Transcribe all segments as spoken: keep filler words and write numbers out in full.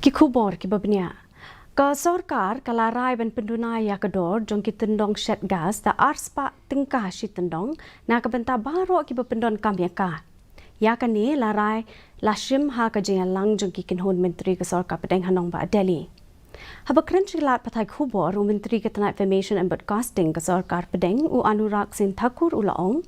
Ki khubor kiba bniah. Ka sorkar ka la rai ban pynduna ïa ka dor jong ki tyndong shet gas da arspah tyngka shi tyndong na ka bynta baroh kiba pyndonkam ïa ka. Ïa kane la rai la shim ha ka jingïalang jong ki kynhun myntri ka sorkar pdeng ha nongbah Delhi. Haba kren sha ki lad pathai khubor, u Myntri ka tnat Information and Broadcasting ka sorkar pdeng, u Anurag Singh Thakur, u la ong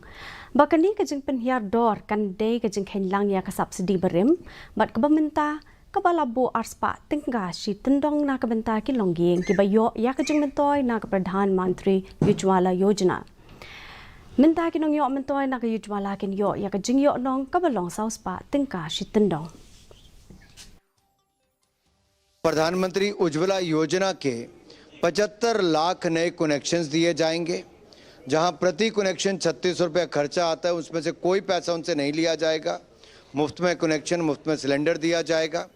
ba kane ka jingpynhiar dor kan dei ka jingkheiñ lang ïa ka subsidy barim bad kaba mynta kaba la buh arspah tyngka shi tyndong na ka bynta ki longïing kiba ïoh ïa ka jingmyntoi na ka Pradhan Mantri Ujjwala Yojana. Mynta ki nongïoh myntoi na ka Ujjwala kin ïoh ïa ka jingïoh nong kaba long sawspah tyngka shi tyndong. प्रधानमंत्री उज्ज्वला योजना के पचहत्तर लाख नए कनेक्शंस दिए जाएंगे, जहां प्रति कनेक्शन छत्तीस रुपया खर्चा आता है, उसमें से कोई पैसा उनसे नहीं लिया जाएगा। मुफ्त में कनेक्शन, मुफ्त में सिलेंडर दिया जाएगा।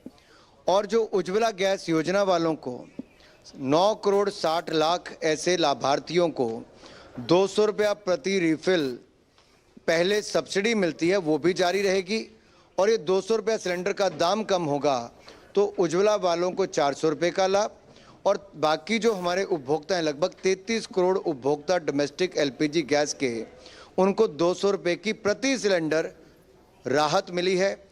और जो उज्ज्वला गैस योजना वालों को नौ करोड़ साठ लाख ऐसे लाभार्थियों को दो सौ रुपया प्रति रिफिल पहले सब्सिडी मिलती है, वो भी जारी रहेगी। और ये दो सौ रुपया सिलेंडर का दाम कम होगा, तो उज्ज्वला वालों को चार सौ रुपये का लाभ। और बाकी जो हमारे उपभोक्ता हैं, लगभग तैंतीस करोड़ उपभोक्ता डोमेस्टिक एलपीजी गैस के, उनको दो सौ रुपये की प्रति सिलेंडर राहत मिली है।